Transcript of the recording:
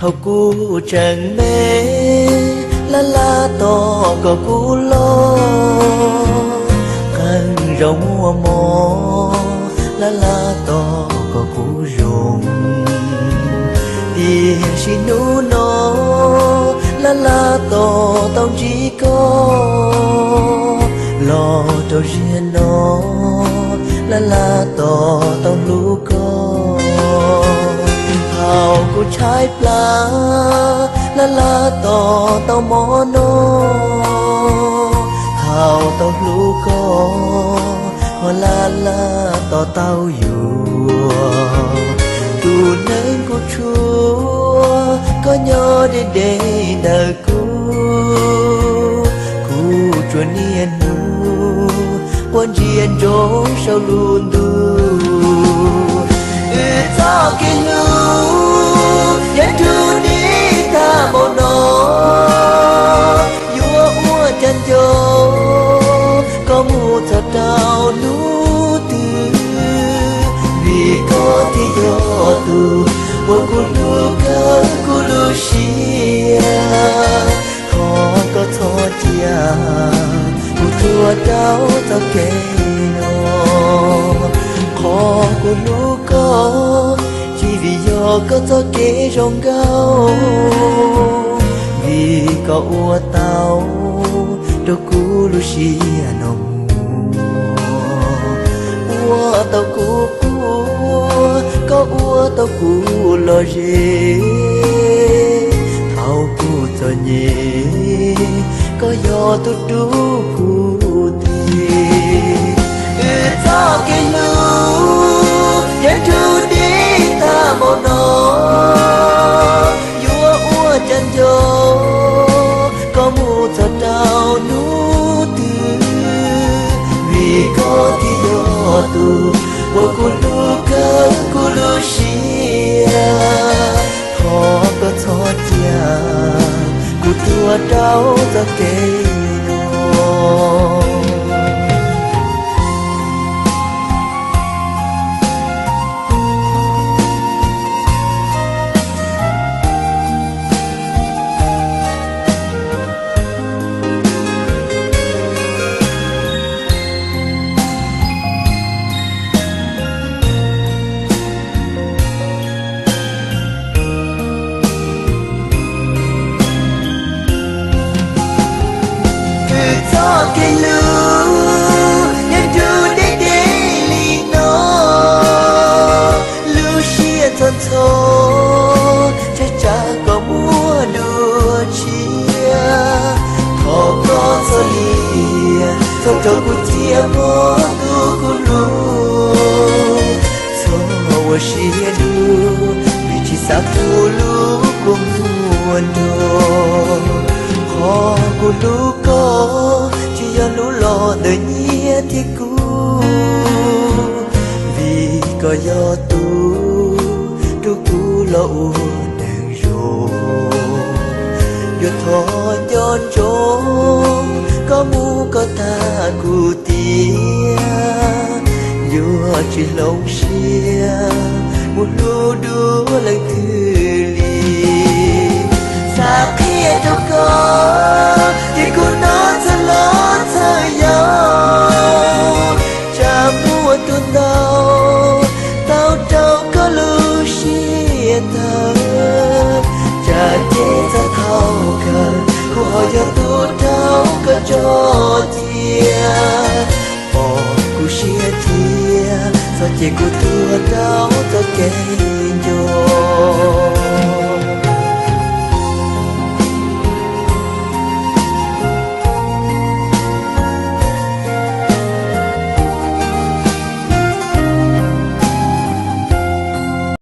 Thaum kuv tseem me, laj laj tos kom kuv loj, qee zaus muaj mob, laj laj tos kom kuv zoo. Tiam sis hnub no, laj laj tos tau ntsib koj, los rau ziag no, laj laj tos tau hlub koj. Thaum kuv tshaib plab, laj laj tos tau mov noj, thaum tau hlub koj, ho laj laj tos tau yuav. Tus neeg kuv tshua, koj nyob deb deb ntawm kuv, kuv tsuas niaj hnub quaj ntsia ntsoov saum lub ntuj. Wb txoj kev hlub yeej nrug deb tag npaum no, yuav ua cas nco koj mus txog rau hnub twg, vim koj thiaj yog tus uas kuv hlub kawg kuv lub siab. Thov koj txhob cia kuv tuag rau txoj kev no, qhov kuv hlub koj tsis vim yog koj txoj kev zoo nkauj, vim koj ua tau rau kuv lub siab no mus, ua tau kuv quaj, koj ua tau kuv lom zem. Thaum kuv txom nyem, koj yog tus rub kuv twg. Wb txoj kev hlub yeej nrug deb tag npaum no, yuav ua cas nco koj mus txog rau hnub twg, vim koj thiaj yog tus uas kuv hlub kawg kuv lub siab. Thov koj txhob cia kuv tuag rau txoj kev no. Wb txoj kev hlub yeej nrug deb deb li no, lub siab ntxhov ntxhov, tsam tsam koj muaj dua tshiab. Thov koj txhob lim, txhob rau kuv cia mob tu kuv hlub, txhob ua siab dub, vim tsis xav tu lub kua muag nrog. Qhov kuv hlub koj tsis yog hlub los ntawm nyiaj thiab kub, vim koj yog tus rub kuv los ua neeg zoo. Yuav thov nco ntsoov koj mus kom tag kuv tiam, yuav tsis hloov siab mus hlub dua leej twg li. Xav qhia rau koj tias kuv no txhawj los txhawj yau, tsam muaj tus ntau tau rau koj lub siab tawv. Tsam ces txog thaum kawg kuv ho yog tus rau koj tso cia. Pom kuv siab thiab txhob cia kuv tuag rau txoj kev nco.